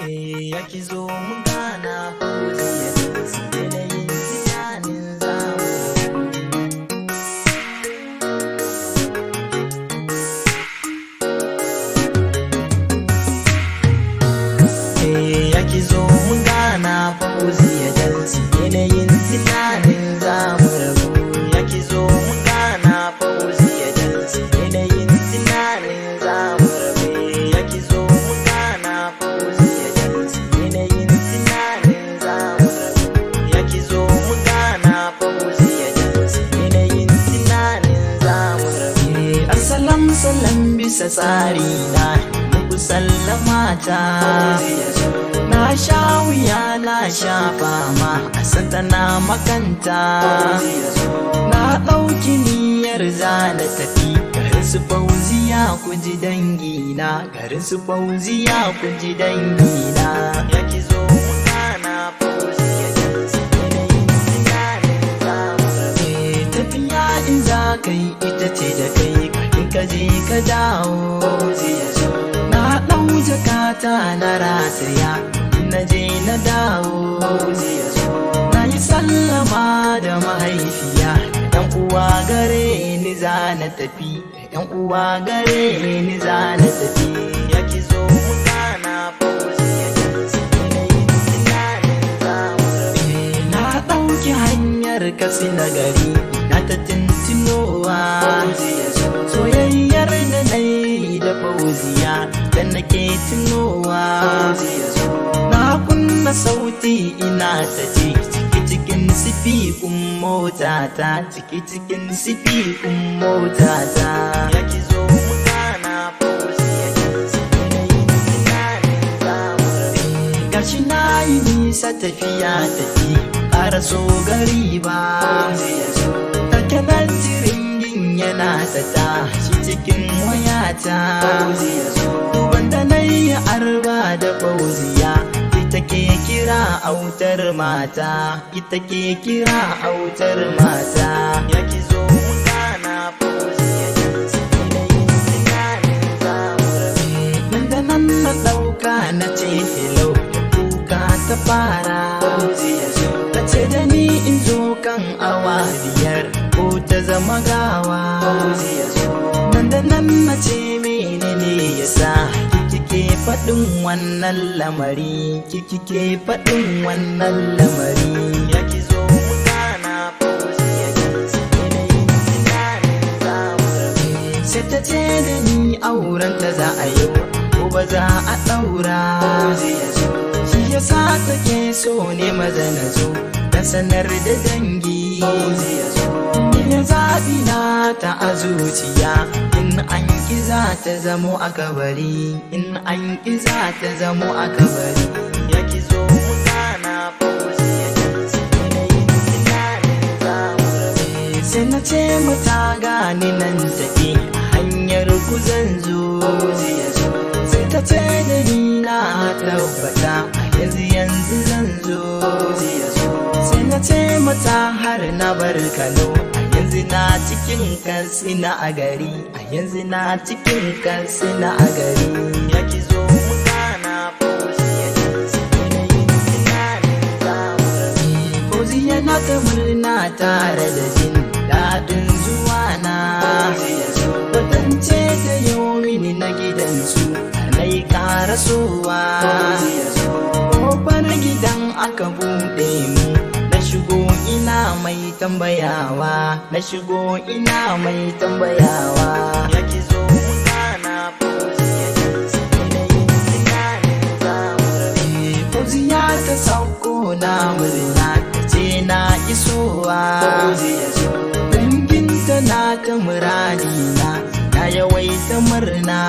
Ya ki zo mu gana, Fauziya, su yanayin tunanin zamu. Ya ki zo mu gana, Fauziya, dan su yanayin tunanin zamu rabu. Ya ki zo mu gana, Fauziya, dan su yanayin tunanin zamu rabu. Ya ki zo mu gana, Fauziya, dan su yanayin tunanin zamu rabu. Ya ki zo mu gana, Fauziya, dan su yanayin tunanin zamu rabu. Assalam salam, bisa tsari na muku sallama ta. Na sha wuya, na sha fama, a santa na makanta. Na ɗauki niyyar zana tafi garin su Fauziya, ku ji dangina. Garin su Fauziya, ku ji dangina. Ya ki zo mu gana, Fauziya, dan su yanayin tunanin zamu rabu. Tafiya in za ka yi, ita ce da kai kafin ka je ka dawo. Na ɗau jakata na rataya, na je na dawo. Na yi sallama da mahaifiya, yan uwa gare ni za na tafi. Yan uwa gare ni za na tafi. Ya ki zo mu gana, Fauziya, dan su yanayin tunanin zamu rabu. Na ɗauki hanyar Katsina gari, na ta tuntunowa soyayyar da na yi da Fauziya da nake tunowa. Na kunna sauti ina ta ji ciki cikin sifikun motata, ciki cikin sifikun motata. Ya ki zo mu gana, Fauziya, dan su yanayin tunanin zamu rabu. Gashi na yi nisa, tafiya tafi ƙara so gari ba. Take nan ringing yana ta tashi cikin wayata. Duban da na yi arba da Fauziya, ita ke kira, autar mata, ita ke kira, autar mata. Ya ki zo mu gana, Fauziya, dan su yanayin tunanin zamu rabu. Nan da nan na ɗauka, na ce hello, kuka ta fara. Ta ce da ni in zo kan awa 5 ko ta zama gawa. Nan da nan na ce, menene yasa kike faɗin wannan lamari, kike faɗin wannan lamari? Ya ki zo mu gana, Fauziya, dan su yanayin tunanin zamu rabu. Sai ta ce da ni auren ta za a yi ko ba za a ɗaura, shi yasa take so ne maza na zo na sanar da dangi. Ni zaɓi na ta a zuciya, in an ƙi za ta zamo a kabari, in an ƙi za ta zamo a kabari. Ya ki zo mu gana, Fauziya, dan su yanayin tunanin zamu rabu. Sai na ce mata gani nan tafi, a hanyar ku zan zo. Sai ta ce da ni na tabbata a yanzu yanzu zan zo. Sai na ce mata har na bar Kano, a yanzu na cikin Katsina a gari, a yanzu na cikin Katsina a gari. Ya ki zo mu gana, Fauziya, dan su yanayin tunanin zamu rabu. Fauziya na ta murna tare da jin daɗin zuwa na. Kwatance ta yau mini na gidansu har na yi karasowa. Kofar gidan aka buɗe mu na shigo, ina mai tambayawa, na shigo ina mai tambayawa. Ya ki zo mu gana, Fauziya, dan su yanayin tunanin zamu rabu. Fauziya ta sauko na murna, ta ce na isowa. Danginta na ta muradina, na yawaita murna.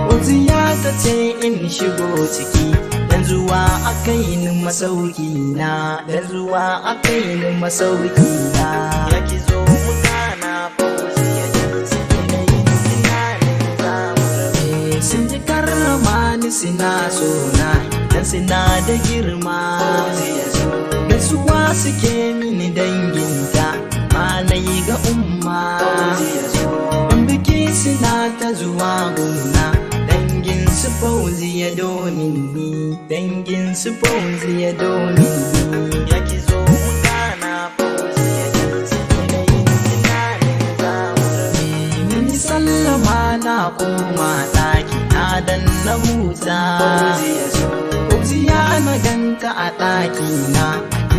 Fauziya ta ce in shigo ciki, dan zuwa akai ni masauki na, dan zuwa akai ni masauki na. Ya ki zo mu gana, Fauziya, dan su yanayin tunanin zamu rabu. Sun ji karrama ni, suna sona dan suna da girma. Gaisuwa suke mini danginta, ma na yi ga umma. In biki suna ta zuwa gona, dangin su Fauziya dole. domin ni, dangin su Fauziya domin ni. Ya ki zo mu gana Fauziya, yanayin tunanin zamu rabe. Mun yi sallama na koma ɗaki na dan na huta. Fauziya na ganta a ɗaki na,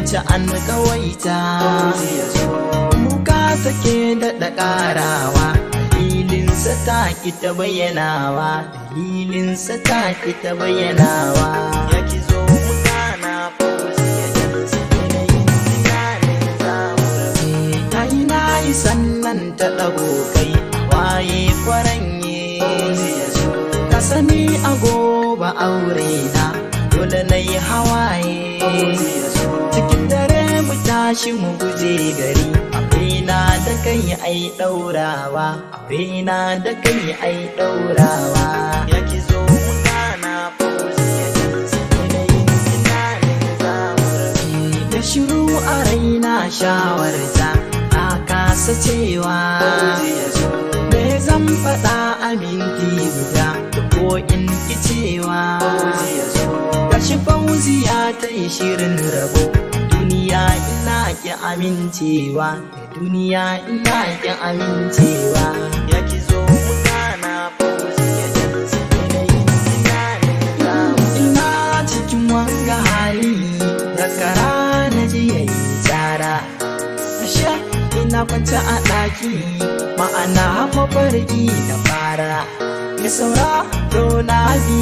ci an kawaita. Kuka take daɗa ƙarawa, dalilinsa ta ki ta bayyanawa, dalilinsa ta ki ta bayyanawa. Ya ki zo mu gana Fauziya, yanayin tunanin zamu rabe. Ta yi na yi sannan ta ɗago kai, waye kwaranye. Ka sani a gobe aure na, dole na yi hawaye. Cikin dare mu tashi mu guje gari, aure na da kai ai ɗaurawa, aure na da kai ai ɗaurawa. Ya ki zo mu gana Fauziya, yanayin tunanin zamu rabe. Da shiru a raina shawarta, na kasa cewa me zan faɗa a minti guda da ko in ki cewa. Gashi Fauziya ta yi shirin rabo, duniya ina ki amincewa, da duniya ina ki amincewa. Ya ki zo mu gana Fauziya, yanayin tunanin zamu. Ina cikin wanga hali, zakara na ji yayi tsara. Ashe ina kwance a ɗaki, ma'ana mafarki na fara. Ya saura na.